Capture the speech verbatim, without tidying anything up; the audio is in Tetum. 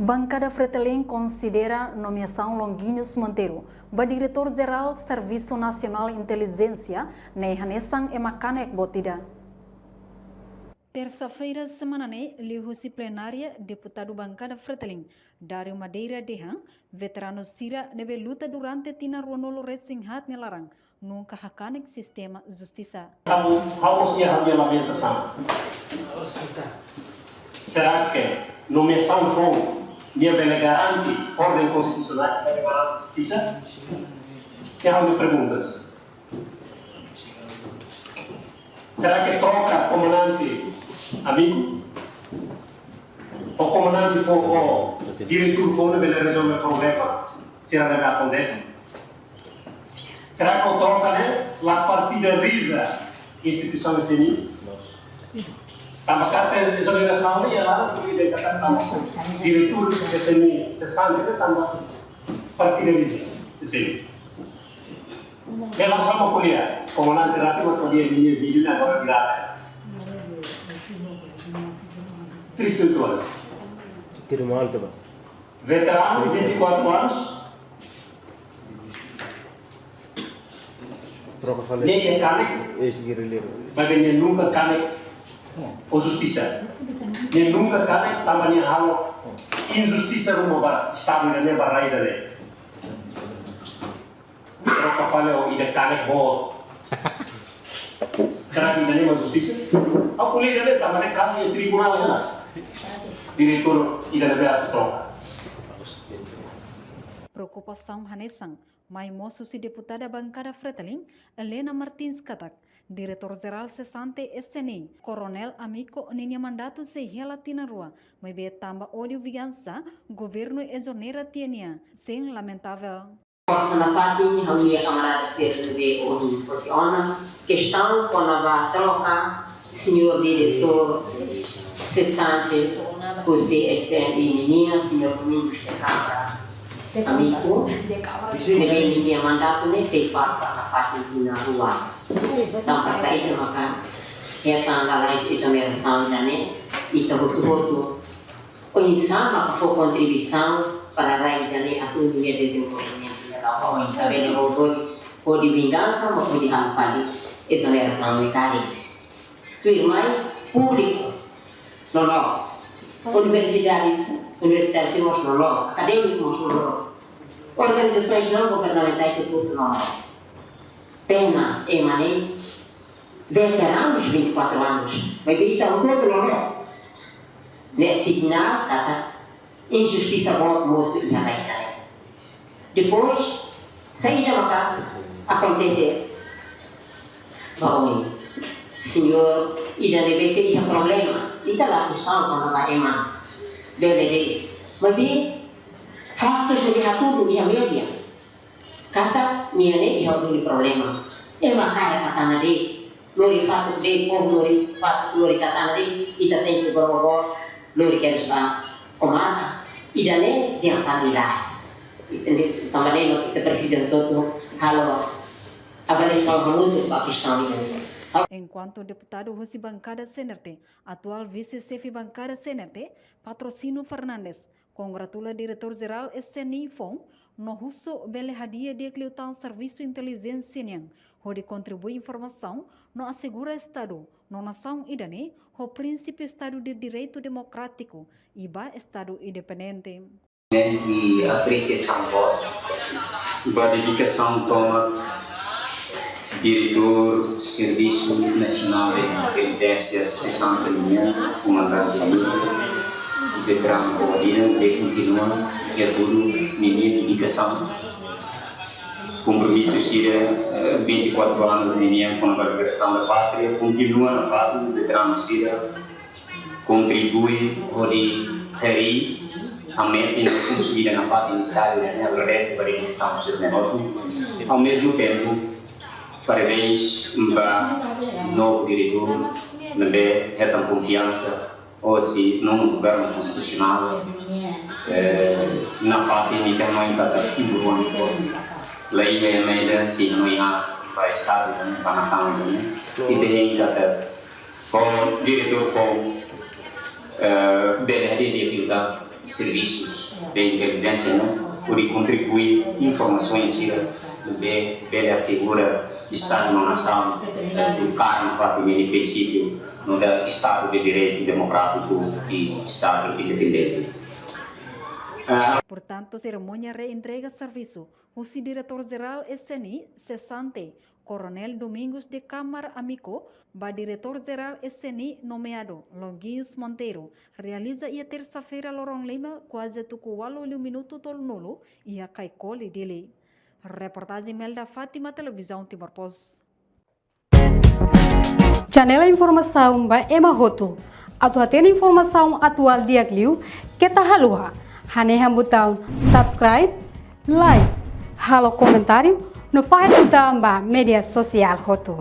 Bankada Fretilin konsidera nomeasaun Longuinhos Monteiro ba Diretór Jerál Servisu Nasionál Intelijénsia ne'e hanesan ema kanek boot ida. Tersa-feira semana ne'e, liuhusi plenária, deputadu bankada Fretilin, Dario Madeira dehan, veteranu sira ne'ebé luta durante tinan ruanulu-resin-haat nia laran, nunka hakanek sistema justisa. Ha'u, ha'u mós iha ha'u-nia lamentasaun. Será que nomeasaun foun ne'e bele garante orden konstitusionál, bele garante justisa? Iha ha'u-nia perguntas. Será que troka komandante amigu? Ou komandante foun, ou diretór foun ne'e bele rezolve problema sira ne'ebé akontese? Será que troka ne'e la partidariza instituisaun C N I? Tanba katak ezonerasaun ne'e iha laran, porque de katak tanba diretór C N I sesante ne'e tanba partidariza C N I. Bela sama ko'alia, komandante rasik mak ko'alia di nia vídeo ne'e agora virál. Triste uitoan. Tiro mal, tá bom. Veteranu, vinte e quatro anos. Troka fali. Nia kanek. Esse guerrilheiro. Mas nia nunka kanek ho justisa. Nia nunka kanek tanba nia halo injustisa ruma ba Estadu ida-ne'e, ba rai ida-ne'e. Troka fali ho ida kanek boot. Será que ida-ne'e mak justisa? Ha'u ko'alia ida-ne'e tanba ne'e kazu iha tribunál ne'e. Diretór ida-ne'ebé atu troka. Preokupasaun hanesan mai mós husi deputada bankada Fretilin, Helena Martins katak, Diretór Jerál sesante C N I, Koronél Amico ninia mandatu sei hela tinan rua, maibé tanba ódiu vingansa, governu ezonera tiha nia, sein lamentavel. Forsa nafatin, ha'u-nia kamarada sira ne'ebé ohin foti ona, kestaun kona-ba troka señór diretór sesante husi S N I nian, señór Domingos de Cabra Amico, ne'ebé ninia mandatu ne'e sei falta nafatin tinan rua. Tanba saida maka hetan lalais ezonerasaun ida-ne'e, ita hotu-hotu oinsá maka fó kontribuisaun para rai ida-ne'e atu nia dezenvolvimentu ne'e la'o ba oin, ita bele hodi, hodi vingansa, mak hodi halo fali ezonerasaun ne'e karik. Tuirmai públiku, no, no. Universidade, universidade mós no, no. Akadémiku mós no, no. Organizasoens não governamentais e tudo, no, no. Pena, ema ne'e, veteranus vinte e quatro anos. Maibé ita hotu-hotu no, no. Ne'e sinál katak injustisa boot mosu iha rai ida-ne'e. Depois, saida maka akontese ba oin? Señór ida ne'ebé sei iha problema, ita la kestaun kona-ba ema bele de'it. Maibé, faktus ne'ebé hatudu iha média katak nia ne'e iha duni problema. Ema kaer katana de'it, lori fatuk de'it, povu lori fatuk, lori katana de'it, ita tenke boro-boro lori kedas ba komarka. Ida-ne'e dehan fali lae. Ita ne'e, tanba ne'e mak ita presiza hotu-hotu halo avaliasaun hamutuk ba kestaun ida-ne'e. Enkuantu deputadu husi bankada C N R T, atuál vise-xefe bankada C N R T, Patrocínio Fernandes, kongratula Diretór Jerál S N I foun, no husu bele hadi'a di'ak liután servisu intelijénsia nian, hodi kontribui informasaun no asegura Estadu no nasaun ida-ne'e ho prinsípiu Estadu de Direitu Demokrátiku i ba Estadu independente. I apresiasaun boot ba dedikasaun tomak Diretór Servisu Nasionál de Intelijénsia sesante nian, komandante nian, veteranu boot ida, ne'ebé kontinua iha tuir ninia dedikasaun, kompromisu sira, eh, vinte e quatro anos nian kona-ba liberasaun da pátria, kontinua nafatin, veteranu sira kontribui hodi harii hametin no konsolida nafatin Estadu ne'e. Agradese ba dedikasaun sira-ne'e hotu. Ao mesmo tempo, parabéns ba novu diretór ne'ebé hetan konfiansa hosi nonu governu konstitusionál, eh, nafatin ita hanoin katak timoroan hotu, la iha ema ida sei hanoin aat ba Estadu ne'e, ba nasaun ne'e. Ita hein katak ho diretór foun, eh, bele hadi'a di'ak liután servisu de intelijénsia ne'e hodi kontribui informasaun sira ne'ebé bele asegura Estadu no nasaun, eh, tuir karna fatin ninia prinsípiu, no Estadu de Direitu Demokrátiku i Estadu Independente. Ah, Portantu, serimónia reentrega servisu husi Diretór Jerál S N I sesante, Koronél Domingos de Camargo Amico, ba Diretór Jerál S N I nomeadu, Longuinhos Monteiro, realiza iha tersa-feira loron lima, kuaze tuku ualu liu minutu tolunulu, iha Caicoli, Dili. Reportajen Melda Fátima, Televizaun Timor Post. Janela informasaun ba ema hotu. Atu hatene informasaun atuál di'ak liu, keta haluha hanehan butaun subscribe, like, halo komentáriu, no fahe tutan ba média sosiál hotu.